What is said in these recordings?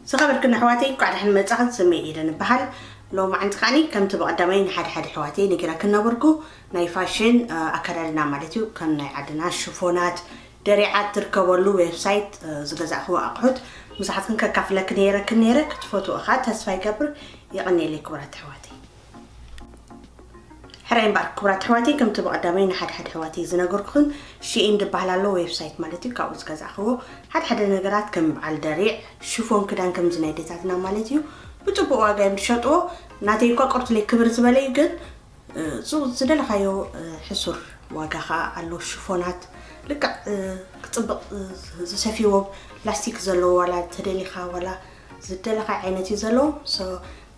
ዝኸበርክን ኣሕዋተይ፣ እንኳዕ ደሓን መጻኽን። ስመይ ኤደን እበሃል። ሎማዓንቲ ከዓኒ ከምቲ ብቐዳማይ ንሓደ ሓደ ኣሕዋተይ ነጊራክን ነበርኩ፣ ናይ ፋሽን፣ እ፣ ኣከዳድና ማለት እዩ፣ ከም ናይ ዓድና ሽፎናት፣ ደሪዓት ትርከበሉ ዌብሳይት፣ እ፣ ዝገዛእኽዎ ኣቑሑት ምሳኻትክን ከካፍለክን ነይረክን ነይረ። ክትፈትዎ እኻ ተስፋ ይገብር። የቐንየለይ ክቡራት ኣሕዋተይ። ሕራይ እምበኣር ክቡራት ኣሕዋተይ፣ ከምቲ ብቐዳማይ ንሓደ ሓደ ኣሕዋተይ ዝነገርኩኽን፣ ሺኢን ዝበሃል ኣሎ ዌብሳይት ማለት እዩ። ካብኡ ዝገዛእኽዎ ሓደ ሓደ ነገራት ከም በዓል ደሪዕ፣ ሽፎን ክዳን ከምዚ ናይ ኣዴታትና ማለት እዩ፣ ብጽቡቕ ዋጋ እዮም ዝሸጥዎ። ናተይ እኳ ቅርቱለይ ክብር ዝበለ እዩ፣ ግን፣ እ፣ ዝ-፣ ዝደለኻዮ፣ እ፣ ሕሱር ዋጋ ኸኣ ኣሎ። ሽፎናት ልክዕ፣ እ፣ ክጽብቕ፣ እ፣ ዝሰፍይዎ ላስቲክ ዘለዎ ዋላ ተደሊኻ ዋላ ዝደለኻ ዓይነት እዩ ዘለዎ። ሶ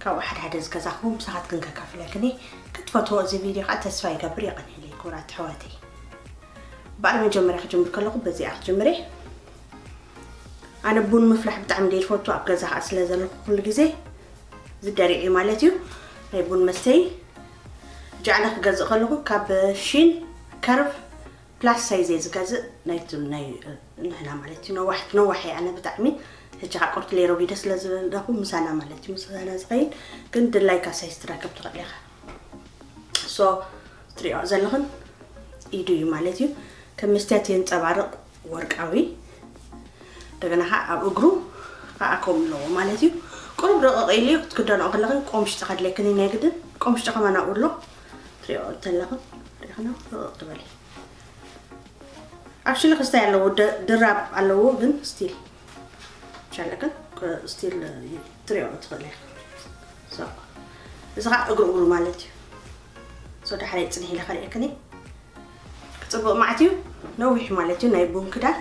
ካብኡ ሓደ ሓደ ዝገዛኹ ምሳኻትክን ከካፍለክን እየ። ክትፈትዎ እዚ ቪድዮ ከዓ ተስፋ ይገብር። የቐንየለይ ክቡራት ኣሕዋተይ። በኣር መጀመርያ ክጅምር ከለኹ በዚኣ ክጅምር እየ። ኣነ ቡን ምፍላሕ ብጣዕሚ እንደ ዝፈቱ ኣብ ገዛ ከዓ ስለ ዘለኹ ኩሉ ግዜ ዝደሪዕ እዩ ማለት እዩ። ናይ ቡን መስተይ ጃዕለ ክገዝእ ከለኹ ካብ ሺን ከርቭ ፕላስ ሳይዝ እየ ዝገዝእ፣ ናይቲ ናይ፣ እ፣ ንሕና ማለት እዩ። ነዋሕ-፣ ነዋሕ እየ ኣነ ብጣዕሚ። ሕጂ ከዓ ቅርቱለይ ረጒደ ስለ ዘለኹ ምሳና ማለት እዩ፣ ምሳና ዝኸይድ። ግን ድላይካ ሳይዝ ትረክብ ትኽእል ኢኻ። ሶ፣ ትሪኦ ዘለኽን ኢዱ እዩ ማለት እዩ። ከም መስትያት የንጸባርቕ፣ ወርቃዊ። እንደገና ከዓ ኣብ እግሩ ከዓ ከምኡ ኣለዎ ማለት እዩ። ቁሩብ ረቕቕ ኢሉ እዩ፣ ክትክደንኦ ከለኽን ቆምሽጢ ከድለክን እዩ ናይ ግድን። ቆምሽጢ ከማን ኣብኡ ኣሎ። ትሪኦ እንተለኽን፣ ሪኢኽና፣ ረቕቕ ትበል እዩ። ኣክቹሊ ክስታይ ኣለዎ፣ ደ-፣ ድራብ ኣለዎ፣ ግን ስቲል ሻለክን፣ ክ-፣ ስቲል ትሪኦ ትኽእል ኢኻ። ሶ፣ እዚ ኸዓ እግሩ እግሩ ማለት እዩ። ሶ፣ ዳሕራይ ጽንሕ ኢለ ከርእየክን እየ። ክጽብቕ መዓት እዩ፣ ነዊሕ ማለት እዩ፣ ናይ ቡን ክዳን።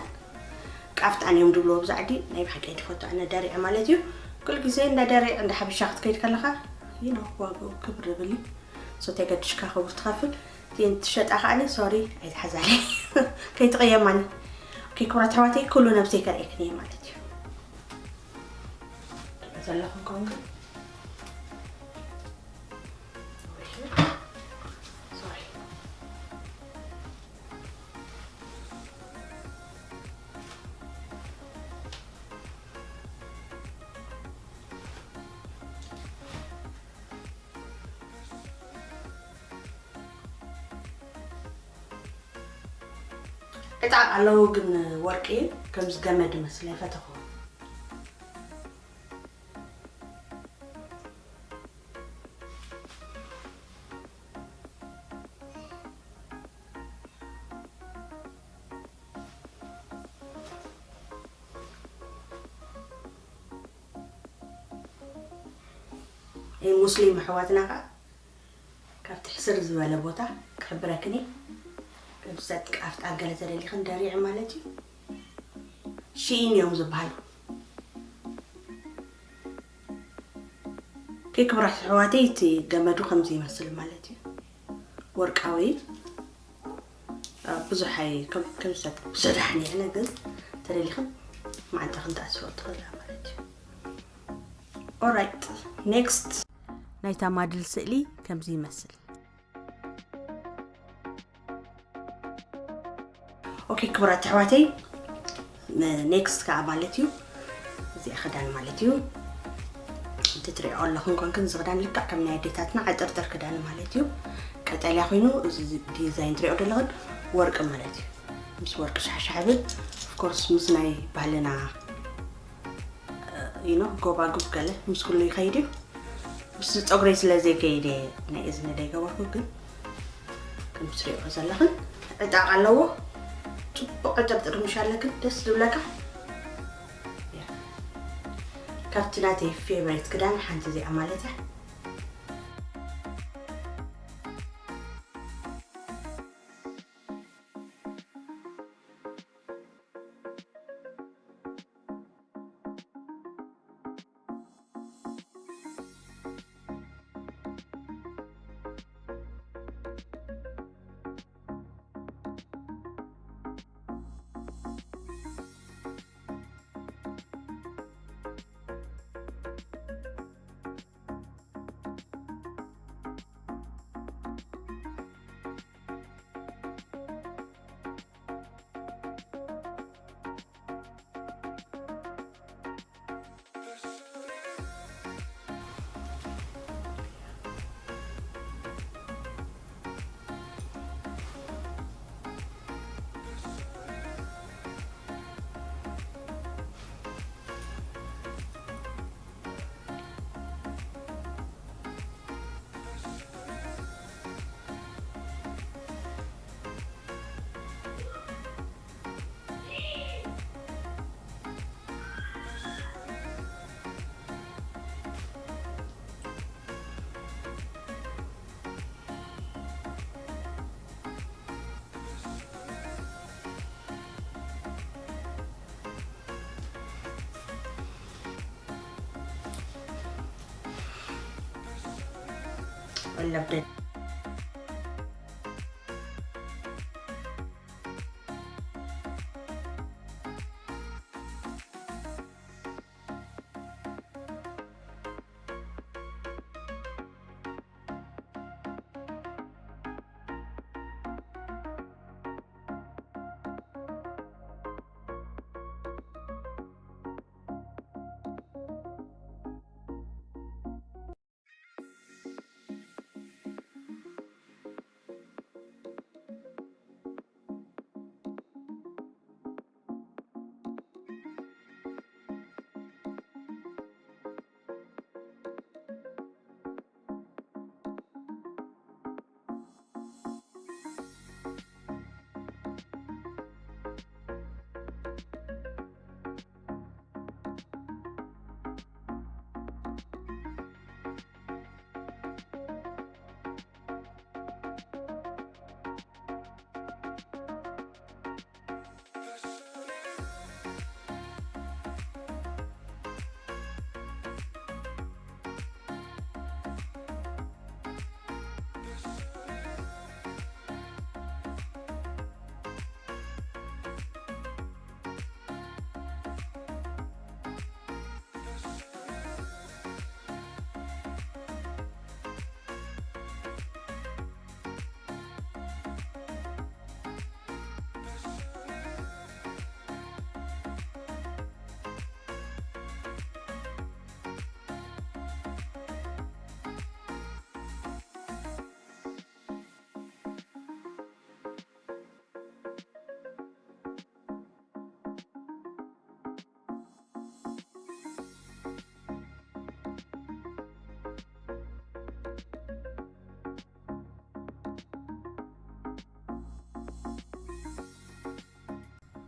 ቃፍጣን እዮም ድብልዎ ብዛ ዓዲ፣ ናይ ብሓቂ እየ ዝፈቱ ኣነ ደሪዐ ማለት እዩ። ኩሉ ግዜ እንዳ ደሪዕ እንዳ ሓበሻ ክትከይድ ከለኻ፣ you know፣ ዋግኡ ክብር ይብል እዩ። ሶ፣ ተገድሽካ ክቡር ትኸፍል። እተን ትሸጣ ከዓኒ፣ ሶሪ፣ ኣይትሓዛለይ። ከይትቕየማኒ። ኦኬ፣ ክቡራት ኣሕዋተይ፣ ኩሉ ነብሰይ ከርእየክን እየ ማለት እዩ። ትሪኦ ዘለኹም ከውን ግን። ሶሪ። ዕጣቕ ኣለዎ ግን ወርቂ ከምዚ ገመድ ይመስል ኣይፈተኹዎ። እ፣ ሙስሊም ኣሕዋትና ኸዓ ካብቲ ሕስር ዝበለ ቦታ ክሕብረክን እየ። ከም ሰጥ ቃፍጣ ገለ ተደሊኽን ደሪዕ ማለት እዩ። ሽኢን እዮም ዝበሃሉ። ከይ ክብራት ኣሕዋተይ፣ እቲ ገመዱ ከምዚ ይመስል ማለት እዩ። ወርቃዊ፣ አ፣ ብዙሕ ኣይ-፣ ከም፣ ከም ሰጥ ብዙሕ ዳሕኒ ኣነ ግን ተደሊኽን መዓንታኽን ትኣስሮ ትኽእላ ማለት እዩ። ኦራይት፣ ኔክስት ናይታ ማድል ስእሊ ከምዚ ይመስል። ኦኬ ክቡራት ኣሕዋተይ፣ ን-፣ ኔክስት ከዓ ማለት እዩ፣ እዚኣ ክዳን ማለት እዩ። እቲ ትሪኦ ኣለኹም ኮንክን፣ እዚ ክዳን ልክዕ ከም ናይ ኣዴታትና ዓጠርጠር ክዳን ማለት እዩ። ቀጠልያ ኮይኑ፣ እዚ ዲዛይን ትሪኦ ዘለኽን ወርቂ ማለት እዩ። ምስ ወርቂ ሻሕሻሕ ይብል። ኦፍኮርስ ምስ ናይ ባህልና ዩ ኖ፣ ጎባጉብ ገለ ምስ ኩሉ ይኸይድ እዩ። ምስ ጸጉረይ ስለ ዘይከይደ ናይ እዝኒ ደይገበርኩ፣ ግን ከም ትሪኦ ዘለኽን ዕጣቕ ኣለዎ። ጽቡቕ ዕጥርጥር ምሽ ኣለክን ደስ ዝብለካ። ያ። ካብቲ ናተይ ፌቨሬት ክዳን ሓንቲ እዚኣ ማለት እያ። ወለብደ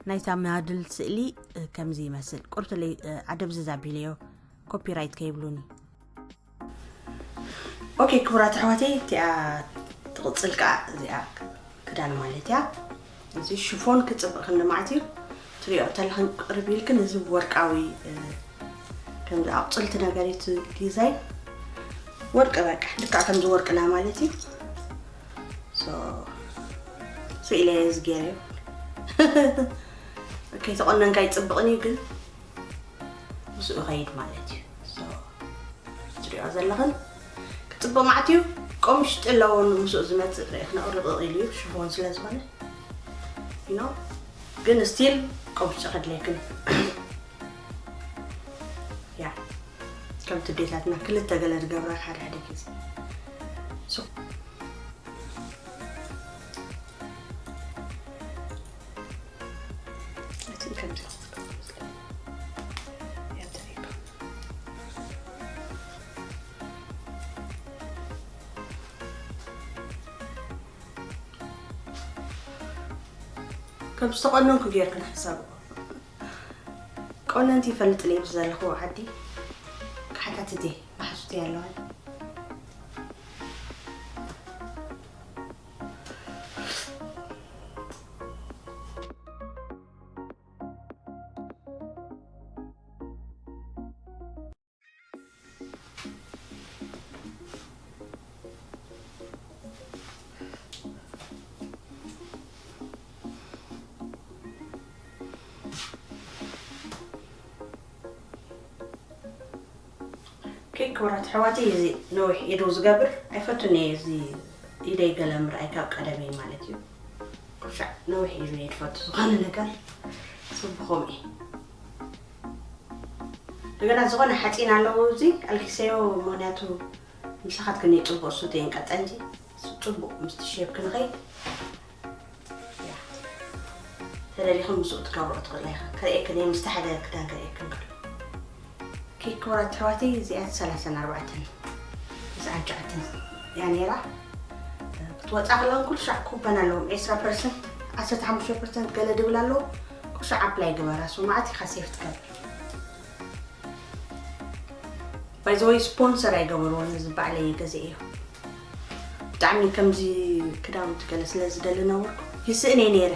ናይታ ማድል ስእሊ ከምዚ ይመስል። ቁርትለይ ኣደብዝዝ ኣቢለዮ ኮፒራይት ከይብሉኒ። ኦኬ ክቡራት ኣሕዋተይ፣ እቲኣ ትቕጽል ከኣ እዚኣ ክዳን ማለት እያ። እዚ ሽፎን ክጽብቕ ክንዲ መዓት እዩ ትሪኦ ተለኽን ቅርብ ኢልክን እዚ ወርቃዊ ከምዚ ኣቕጽልቲ ነገር እዩ እቲ ዲዛይን። ወርቂ በቃ ልክዕ ከምዚ ወርቅና ማለት እዩ። ስኢለ እዚ ገይረዮ። ከይተቆነንካ ይፅብቕን እዩ ግን ምስኡ ይኸይድ ማለት እዩ። ትሪኦ ዘለኽን ክፅብቕ ማለት እዩ። ቆምሽጢ ኣለዎ ምስኡ ዝመፅእ ርኢኽና ርቕቕ ኢሉ እዩ ሽፎን ስለ ዝኾነ you know ግን ስቲል ቆምሽጢ ከድለይክን ያ ከምቲ ዴታትና ክልተ ገለ ዝገብራ ሓደ ሓደ ግዜ ከም ዝተቆነንኩ ጌርክን ሓሳብ ቆነንቲ ይፈልጥ ነይሩ ዘለኹ ዓዲ ክሓታት እዴ መሓዙት ያለዋል ክቡራት ኣሕዋተይ እዚ ነዊሕ ኢዱ ዝገብር ኣይፈቱን እየ እዚ ኢደይ ገለ ምርኣይ ካብ ቀደመይ ማለት እዩ ቁሻዕ ነዊሕ ኢዱ እየ ዝፈቱ ዝኾነ ነገር ስቡ ከምኡ እንደገና ዝኾነ ሓፂን ኣለዎ እዚ ኣልኪሰዮ ምክንያቱ ምሳኻት ክንይ ፅቡቅ ሱት የንቀጠ እንጂ ፅቡቅ ምስቲ ሼፕ ክንኸይድ ተደሊኹም ምስኡ ትገብርኦ ትኽእላ ኢኻ ክርእየክን እየ ምስቲ ሓደ ክዳን ከርእየክን ከሎ ክቡራት ኣሕዋተይ እዚኣት ሰላሳን ኣርባዕተን ተስዓን ትሽዓተን እያ ነይራ ክትወፃ ከለውን ኩሉ ሻዕ ኩፐን ኣለዎም ዕስራ ፐርሰንት ዓሰርተ ሓሙሽተ ፐርሰንት ገለ ድብል ኣለዎ ኩሉ ሻዕ ኣፕላይ ግበራ ሶማዓት ኢኻ ሴፍ ትገብር ባይዘወይ ስፖንሰር ኣይገበርዎን እዚ ባዕለይ ገዚኤዮ ብጣዕሚ ከምዚ ክዳውንቲ ገለ ስለ ዝደሊ ነበርኩ ይስእን እየ ነይረ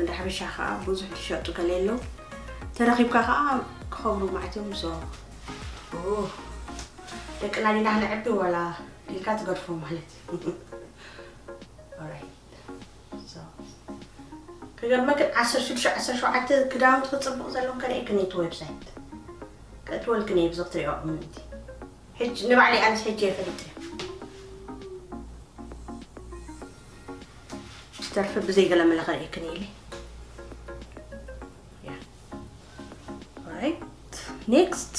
እንደ ሓበሻ ከዓ ብዙሕ ዝሸጡ ገለ የለው ተረኺብካ ከዓ ክኸብሩ ማለት እዮም so ደቅና ዲና ክነዕቢ ዋላ ኢልካ ትገድፎ ማለት እዩ። Alright. So ክገርመክን ዓሰርተ ሽዱሽተ ዓሰርተ ሸውዓተ ክዳውንቲ ክፅብቕ ዘሎ ከርእየክን እቲ ዌብሳይት ከእትወልክን እየ ብዚ ክትሪኦ ምንቲ ሕጂ ንባዕሊ ኣነስ ሕጂ የፈልጥ እየ ዝተርፊ ብዘይገለ መለ ከርእየክን ኢለ። Alright. Next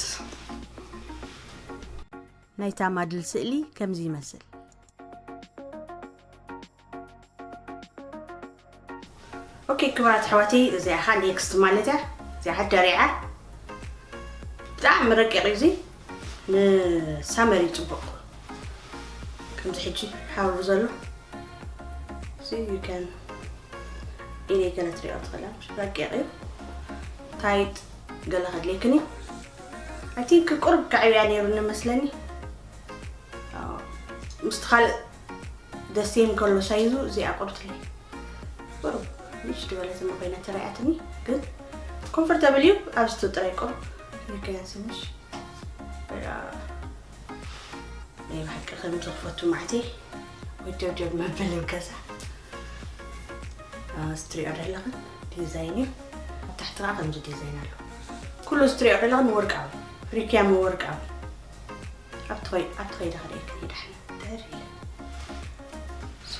ናይታ ማድል ስእሊ ከምዚ ይመስል። ኦኬ ክብራት ኣሕዋተይ፣ እዚኣ ኸዓ ኔክስት ማለት እያ። እዚኣ ኸዓ ደሪዓ ብጣዕሚ ረቂቕ እዩ። እዚ ንሳመር እዩ ፅቡቕ። ከምዚ ሕጂ ሓብሩ ዘሎ እዚ you can ኢለ ገለ ትሪኦ ትኽእላ። ረቂቕ እዩ። ታይት ገለ ከድልየክን እዩ። I think ቁርብ ከዕብያ ነይሩ ንመስለኒ። ምስቲ ካልእ ደሴም ከሎ ሳይዙ እዚኣ ቁርትለይ ቁርብ ምሽ ዝበለት እሞ ኮይና ተረኣያትኒ፣ ግን ኮምፎርታብል እዩ። ኣብዚ ጥራይ ቁርብ ይከያንስ ምሽ ናይ ብሓቂ ከምዚ ክፈቱ ማዕተይ ወጀብጀብ መበል ገዛ ስትሪኦ ደለኽን ዲዛይን እዩ። ኣብ ታሕቲ ከዓ ከምዚ ዲዛይን ኣሎ። ኩሉ ስትሪኦ ደለኽን ወርቃዊ ሪክያም ወርቃዊ ኣብቲ ኸይ- ኣብቲ ኸይደ ከደይክን ይዳሕን ድሕር ኢለ ሶ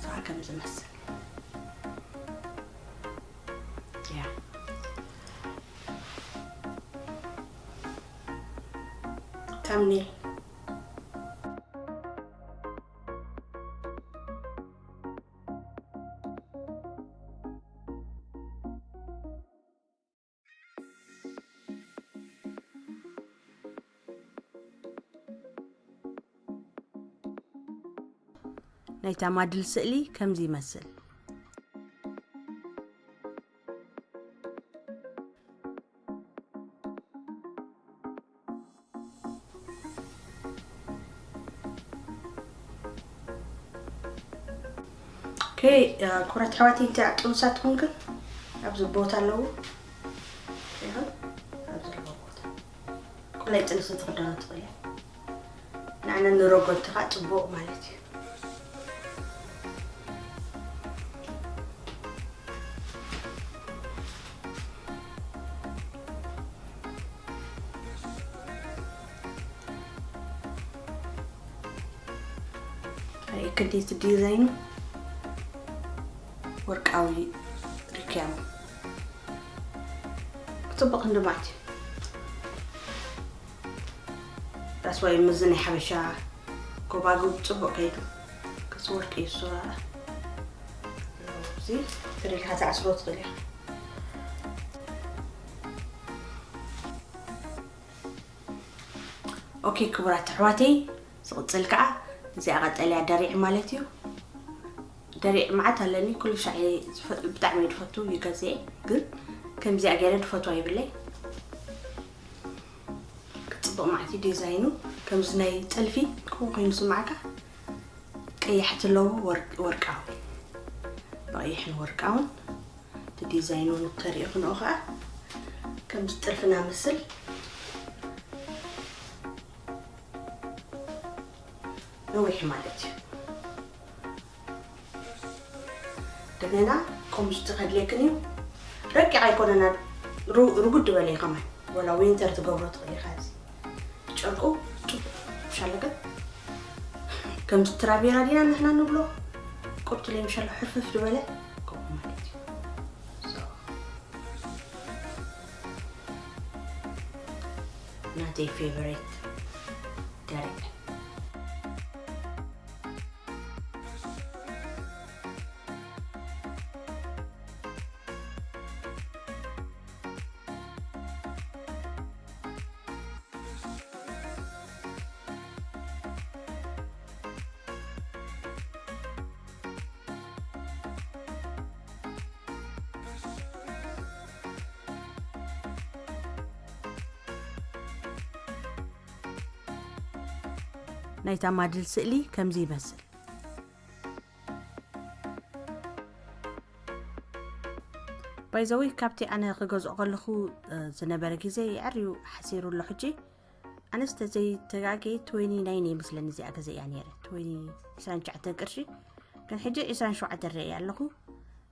ሰዓ ከም ዝመስል ያ ተምኔል ናይታ ማድል ስእሊ ከምዚ ይመስል። ኦኬ፣ ክብራት ኣሕዋተይ፣ እንታይ ጥኑሳት ትኹን ግን ኣብዚ ቦታ ኣለዎ። ይኸው ኣብዚ ኣለዎ ቦታ። ቆላይ ጥንሲ ትኽደኖ ትኽእል እያ። ንዓና ንረጎድቲ ከዓ ፅቡቕ ማለት እዩ። ኣይ ክንደይ እቲ ዲዛይኑ ወርቃዊ ሪክያሙ ክፅቡቕ ክንዲ ማለት እዩ። ዳስዋይ ምዚ ናይ ሓበሻ ጎባጉብ ፅቡቕ ከይዱ ክፅወርቂ እዩ እሱ እዚ ትሪልካ ተኣስሮ ትኽእል ኢኻ። ኦኬ ክቡራት ኣሕዋተይ፣ ዝቕፅል ከዓ እዚኣ ቀጠልያ ደሪዕ ማለት እዩ። ደሪዕ መዓት ኣለኒ፣ ኩሉ ሻዕ እየ ዝፈ- ብጣዕሚ እየ ዝፈቱ ይገዝኤ፣ ግን ከምዚኣ ገይረ ዝፈትዋ ይብለይ። ክፅብቕ ማለት እዩ ዲዛይኑ። ከምዚ ናይ ጥልፊ ከምኡ ኮይኑ ስማዕካ ቀያሕቲ ኣለዎ፣ ወርቅ- ወርቃዊ ብቐይሕን ወርቃውን እቲ ዲዛይኑ ንክተሪኦ ክንኦ ከዓ ከምዚ ጥልፍና ምስል ነዊሕ ማለት እዩ። እንደገና ቆምሽቲ ከድልየክን እዩ። ረቂቕ ኣይኮነና፣ ሩ- ርጉድ ዝበለ እዩ ከማን። ወላ ዊንተር ትገብሮ ትኽእል ኢኻ። እዚ ጨርቁ ጽቡቕ ምሻለከ ከምዚ ትራቬራ ዲና ንሕና ንብሎ ቁርትለይ ምሻሎ ሕርፍፍ ዝበለ ከምኡ ማለት እዩ። So፣ ናተይ ፌቨሬት ደረቅ። ናይታ ማድል ስእሊ ከምዚ ይመስል። ባይዘወይ ካብቲ ኣነ ክገዝኦ ከለኹ ዝነበረ ግዜ የዕርዩ ሓሲሩ ኣሎ ሕጂ። ኣነስ ተዘይተጋጌ ትወኒ ናይን እየ መስለኒ እዚኣ ገዘእያ ነይረ። ትወኒ፣ ዕስራን ትሽዓተን ቅርሺ፣ ግን ሕጂ ዕስራን ሸውዓተን ርእየ ኣለኹ።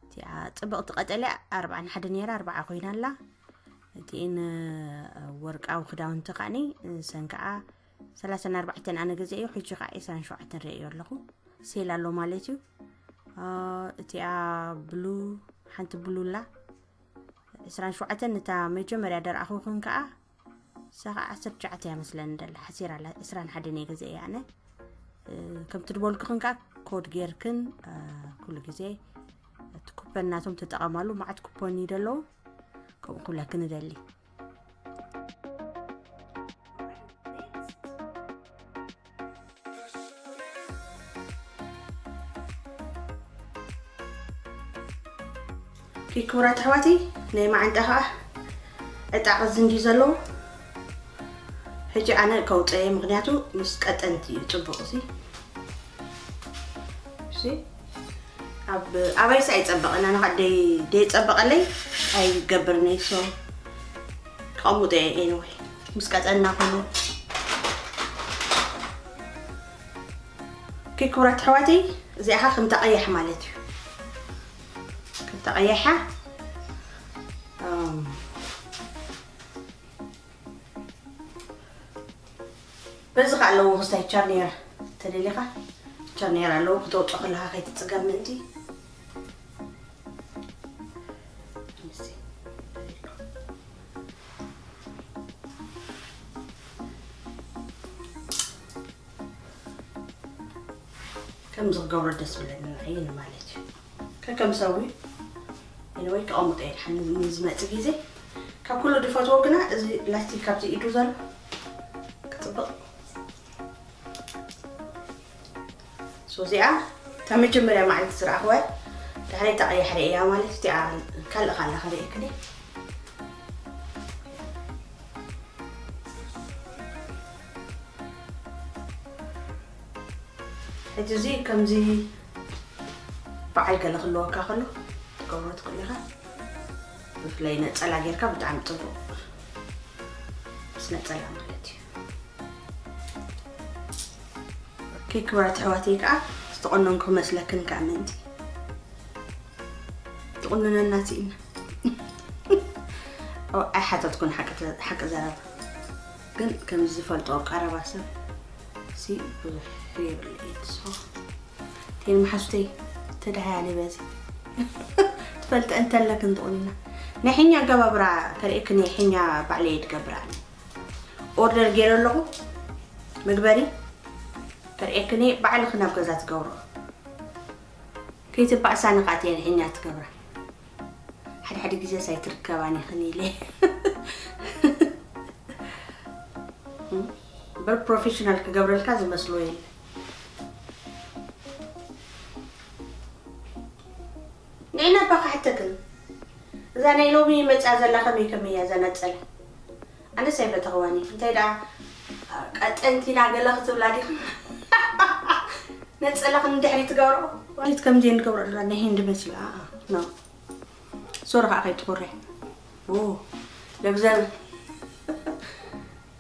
እቲኣ ጽብቕቲ ቀጠልያ ኣርብዓን ሓደ ነይራ፣ ኣርብዓ ኮይና ኣላ። እቲእን ወርቃዊ ክዳውንቲ ከዓኒ፣ ሰን ከዓ ሰላሳን ኣርባዕተን ኣነ ገዘእዮ፣ ሕጂ ከዓ ዕስራን ሸውዓተን ርእዮ ኣለኹ። ሴል ኣሎ ማለት እዩ። እቲኣ ብሉ፣ ሓንቲ ብሉ ኣላ። ዕስራን ሸውዓተን እታ መጀመርያ ደርኣኹኽን ከኣ፣ እሳ ኸዓ ዓሰርተ ትሽዓተ እያ መስለኒ ደላ፣ ሓሲራ ኣላ። ዕስራን ሓደን እየ ገዚኤያ ኣነ። እ፣ ከምቲ ድበልኩኽን ከኣ ኮድ ጌርክን፣ እ፣ ኩሉ ግዜ እቲ ኩፐን ናቶም ተጠቐማሉ። መዓት ኩፖን እዩ ደለዉ። ከምኡ ክብለክን እደሊ። ኦኬ፣ ክቡራት ኣሕዋተይ፣ ናይ መዓንጣ ኸዓ ዕጣቕ እዚ እንድዩ ዘለዎ። ሕጂ ኣነ ከውፅኦ እየ፣ ምኽንያቱ ምስ ቀጠንቲ እዩ ፅቡቕ። እዚ፣ እዚ ኣብ ኣባይስ ኣይፀበቐን፣ ኣነ ኸዓ ደይ-፣ ደይፀበቐለይ ኣይገብርን እየ። ሶ፣ ከቐምጦ እየ። ኤኒወይ፣ ምስ ቀጠና ኮይኑ። ኦኬ፣ ክቡራት ኣሕዋተይ፣ እዚኣ ኸዓ ከም ተቐያሕ ማለት እዩ። ከም ተቐያሓ፣ እም፣ በዚ ኸዓ ኣለዎ ክስታይ ቻርኔር ተደሊኻ፣ ቻርኔር ኣለዎ ክተውፅኦ ከለኻ ከይትፅገም ምእንቲ። ከምዚ ክገብሮ ደስ ብለኒ ንዓይ ማለት እዩ። ከከም ሰብ እዩ። ኤኒወይ፣ ከቐምጦ እየ ድሓን ንዝመጽእ ግዜ። ካብ ኩሉ ድፈትዎ ግና እዚ ላስቲክ ካብዚ ኢዱ ዘሎ ክጽብቕ። ሶ እዚኣ እታ መጀመርያ መዓልቲ ዝረኣኽዋ፣ ድሕሪ ተቐያሕረ እያ ማለት እቲኣ ካልእ ካላ ከርእየክኒ። ሕጂ እዚ ከምዚ በዓል ገለ ክህልወካ ከሎ ትገብሮ ትኽእል ኢኻ። ብፍላይ ነጸላ ጌርካ ብጣዕሚ ጽቡቕ። ምስ ነጸላ ማለት እዩ። ኦኬ፣ ክቡራት ኣሕዋተይ፣ ከዓ ዝተቆነንኩ ክመስለክን ከዓ ምእንቲ ትቁንነና ስኢና። ኦ፣ ኣይሓተትኩን ሓቂ ተ-፣ ሓቂ ዘረባ። ግን ከም ዝፈልጦ ቀረባ ሰብ ሲ ብዙሕ የብል እዩ። ሶ፣ ቴን መሓዙተይ ተደሃያለ በዚ። ትፈልጠ እንተለክን ትቁንና። ናይ ሕኛ ኣገባብራ ከርእየክን ናይ ሕኛ ባዕለይ ድገብራ ኣነ። ኦርደር ገይረ ኣለኹ። መግበሪ ከርእየክን ባዕልኽን ኣብ ገዛ ትገብሮ። ከይትባእሳ ንቃት እየ ሕኛ ትገብራ። ሓደ ሓደ ግዜ ሳይ ትርከባን ኢኽን ኢለ። በር ፕሮፌሽናል ክገብረልካ ዝመስሎ የለ። ንዕና እባ ክሓተክን። እዛ ናይ ሎሚ መጽያ ዘላ ከመይ ከመይ እያ እዛ ነጸላ? ኣነስ ኣይፈተኽዋን እየ። እንታይ ደኣ ቀጠንቲ ኢላ ገለ ክትብላ ዲኹም? ነጸላኽን ንድሕሪት ትገብሮ? ዋሊት ከምዚ ንገብሮ ኣለና፣ ናይ ሂንዲ መስላ። ኣኣ፣ ኖ። ሶሪ ኸዓ ከይትኹሪ። ኦ፣ ለብዘን።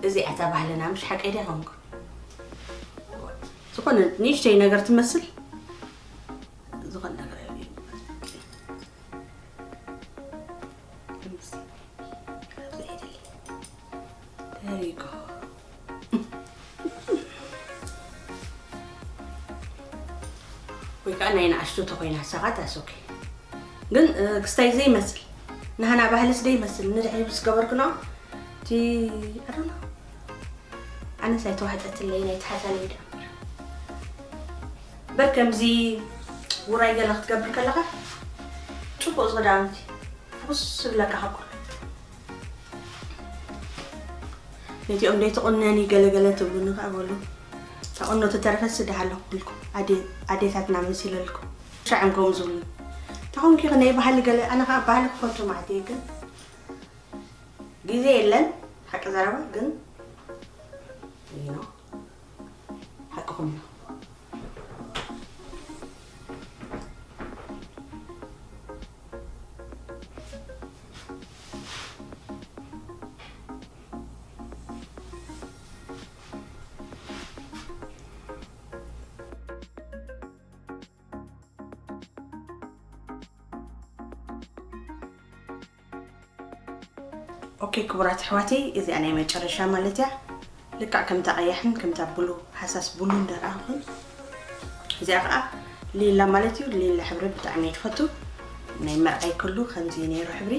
እዚኣ እታ ባህልና፣ ምሽ ሓቀይ ድያ ኾንኩ? ዝኾነ ንእሽተይ ነገር ትመስል። ዝኾነ ነገር ኣይብሉ። ኣብዚ ኣይደሊ። There you go። ወይ ከዓ ናይ ንኣሽቱ ተኾይና ሳቓት ኣሶኬ። ግን፣ እ፣ ክስታይ ዘይመስል፣ ናህና ባህልስ ዘይመስል፣ ንድሕሪ ምስ ገበርክኖ፣ እቲ፣ I don't know። ኣነስ ኣይተዋሕጠትለይ ናይ ተሓዛለይ ደኣ። በር ከምዚ ውራይ ገለ ክትገብር ከለኻ፣ ጽቡቕ ዝኽዳውንቲ፣ ፍኹስ ዝብለካ ካብ ኩሉ። ነቲኦም ዘይትቑነኒ ገለ ገለ ትብሉኒ ከኣ በሉ። እታ ቁኖ ተተረፈስ ደሃለኹልኩም። ኣዴ-፣ ኣዴታትና መሲለልኩም። ሻዕን ከምኡ ዝብሉ። ተኾንኪ ናይ ባህሊ ገለ፣ ኣነ ከኣ ባህሊ ክፈቱ ማለት እየ፣ ግን ግዜ የለን። ሓቂ ዘረባ ግን፣ you know፣ ሓቅኹም ነው። ኦኬ ክቡራት ኣሕዋተይ፣ እዚኣ ናይ መጨረሻ ማለት እያ። ልክዕ ከምታ ቀያሕን ከምታ ብሉ፣ ሃሳስ ብሉን ደርኣኹን፣ እዚኣ ከዓ ሊላ ማለት እዩ። ሊላ ሕብሪ ብጣዕሚ እየ ትፈቱ። ናይ መርዓይ ክሉ ከምዚ እዩ ነይሩ ሕብሪ።